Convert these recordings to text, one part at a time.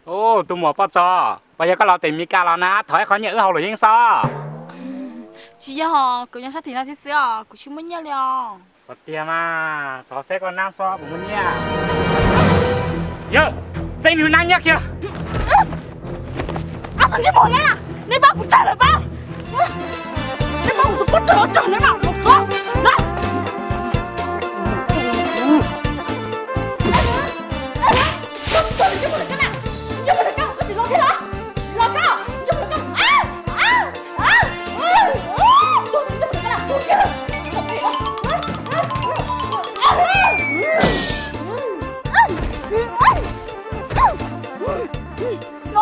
Tus muam Poj Txos, puas yog koj los tim Mes Kas los na, thov ib qho nyiaj wb haus luam yeeb xwb. Tsis yog, kuv nyob sab tim no thiab xwb os, kuv tsis muaj nyiaj li os. Ua tiag mas, thov seb koj nab xwb puas muaj nyiaj. Yog, txeeb nws nab nyiaj kiag. Ab, tus ntsej muag ne, nej pab kuv tsawg lawm pab. Nej pab kuv tus pob rog tsawg ne mas los suav na.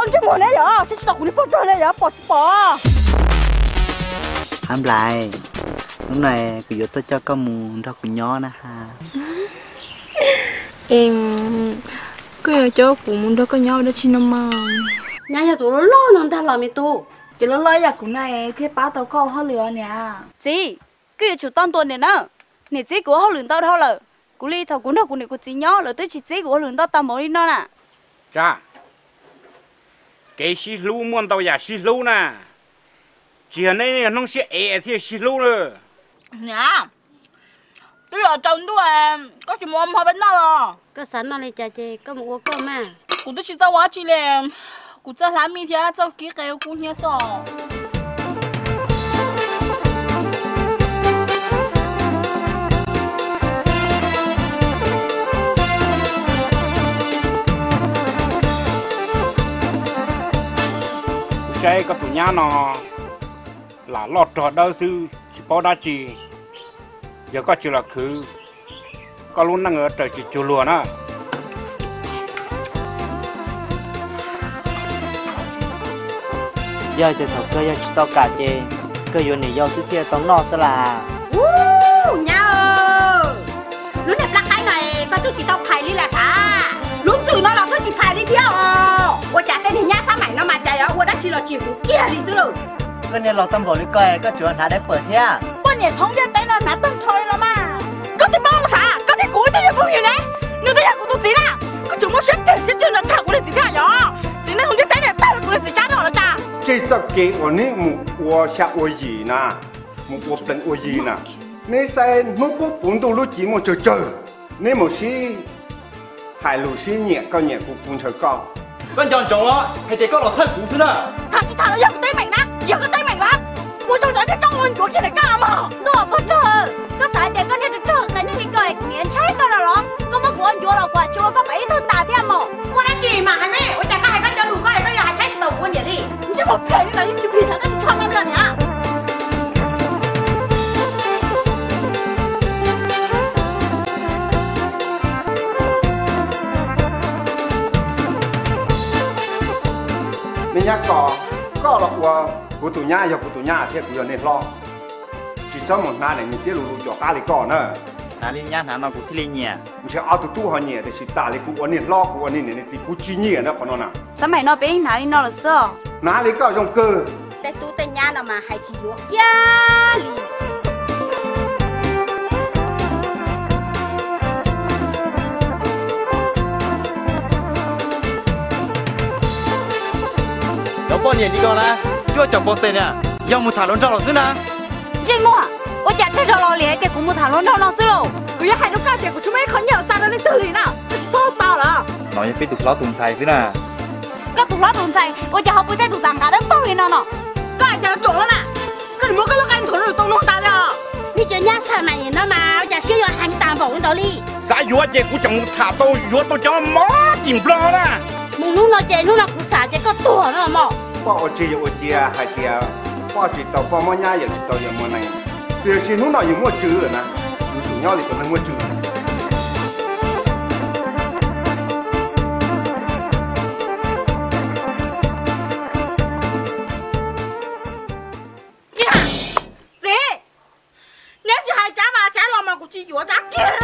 Ntsej muag ne yog, tsis tau kuv li poj rog ne yog pom tsis pom. Hab Nplais, hnub no kuv yuav tuaj coj koj mus nrog kuv nyob na ha. Koj yuav coj kuv mus nrog koj nyob ua dab tsi no mas? Nyab yog tus loj loj no ntag los me tub. Ces loj loj yam kuv no thiaj pab tau koj ua hauj lwm os niam. Txiv, koj yuav tsum tau ntuas niam na. Niam txib kuv ua hauj lwm ntau dhau lawm. Kuv li thaum kuv nrog kuv niam kuv txiv nyob lawv twb tsis txib kuv ua hauj lwm ntau tag npaum li no na. Tsa, kev sib hlub muaj ntau yam sib hlub na. Tsis yog neb niaj hnub siab ev thiaj sib hlub na. Niam, twb yuav tsaus ntuj, koj tsis mus ua hmo peb noj los? Koj xav noj li cas ces koj mus ua koj mas. Kuv twb tsis txawj ua dab tsi li, kuv txawj hlab mij thiab txawj kib qe ua kub hnyiab xwb os. Kuv saib koj tus nyab no lam loj rog dawb xwb tsis paub dab tsi. Yog koj tsis los khwv, koj lub neej raws tsis cuag luag na. Yog tias thaum kawg yog tsis tau kam ces kawg yuav niam yau xwb thiaj tau noj xwb las. Ub, nyab, lub niag plab qaib no koj twb tsis tau phais li las sav. Lub txwm no los twb tsis phais li thiab os. Ua cas tej niag nyab xab maim no mas cas yuav ua dab tsi los tsis huv kiag li xwb lauj. Koj niag laus tau npaum li ko koj tseem hnav diaper thiab. Poj niam thoob ntiaj teb no hnav tag nrho li los mas. Koj tsis paub sav, koj thiab kuv twb yog phooj ywg ne, nws twb yog kuv tus txiv na. Koj tseem muab siab phem siab ceg no tham kuv niag txiv thiab yog? Txiv neej hauv ntiaj teb no tag li kuv niag txiv tsab no los cas? Tseg txoj kev uas neb mus ua xya ua yim na, mus ua plees ua yi na. Neb saib hnub qub puv ntuj lub civ muaj tsawg tsawg, neb mus sib hais lus sib nyiam koj nyiam kuv, kuv ntshaw koj. Koj nco ntsoov os, hais tias koj los thawj kuv xwb na. Tham tsis tham los yog kuv teeb meem na, yog koj teeb meem los. Ua zoo cov niag koj ua ncuav kiag ntawm koj mog. Tuaj pog rog, koj xav hais tias koj niag rog rog qias neeg li ko es kuv niam ntshai koj no los? Koj muab kuv ua ncuav los kuv tsis ua koj pem ib tug tas thiab mog. Ua dab tsi mas hais me, ua cas koj hais koj cov lus koj es koj yuav hais saib tsis taus kuv ua niam li? Ntsej muag phem li no yeej tsis phem thaum tej tsis tshaj koj li niam. Me nyab ko, koj los ua kuv tus nyab, yog kuv tus nyab thiab kuv yog niag hlob. Tsis txhob mus hnav niag nyias tiab lus lus cov qab li koj na. Hnav li nyab hnav no kuv thiaj li nyiam. Ntshe ob tug tub ho nyiam, tiam sis tas li kuv ua niag hlob, kuv ua niag niam niag txiv kuv tsis nyiam na qhov no na. Xab maim no peb yeej hnav li no lawm xwb os. Hnav li koj zoo kawg. Tej tub tej nyab no mas hais tsis yuav kiag li. Cov poj niam li ko na, cuaj caum pov xees na, yog mus tham hluas nraug los xwb na. Ntsej muag, ua cas tsawg zaus los liam tias kuv mus tham hluas nraug no xwb lauj? Kuv yuav hais rau koj tias kuv tsis muaj ib qho nyiaj xav rau leej twg li na, koj tsis txhob tau lawm. No yog peb tus hlob tus ntxhais xwb na. Koj tus hlob tus ntxhais ua cas ho pw tej tus tas nqa dawb paug li no no? Koj hais cas tsom no na, koj tsis muab koj lub qe nthuav rau tau nug tas li os. Nej cov nyab xab maim no mas ua cas siab yuav heev tas npaum li ntawd li. Xav yuav ces kuv tseem mus tham tau yuav tau cov mob tim Nplog na. Mus hnub no ces hnub no kuv xam ces koj tuag no mog. Poj ua tsis yog ua cia hais tias poj tsis tau poj mob nyab yawm tsis tau yawm muaj neeg, tiam sis hnub no yus muaj tswv lawm na, yus tsum nyob li tus neeg muaj tswv. Txiv, neb tsis hais Tsab mas Tsab los mas kuv tsis yuav Tsab kiag li.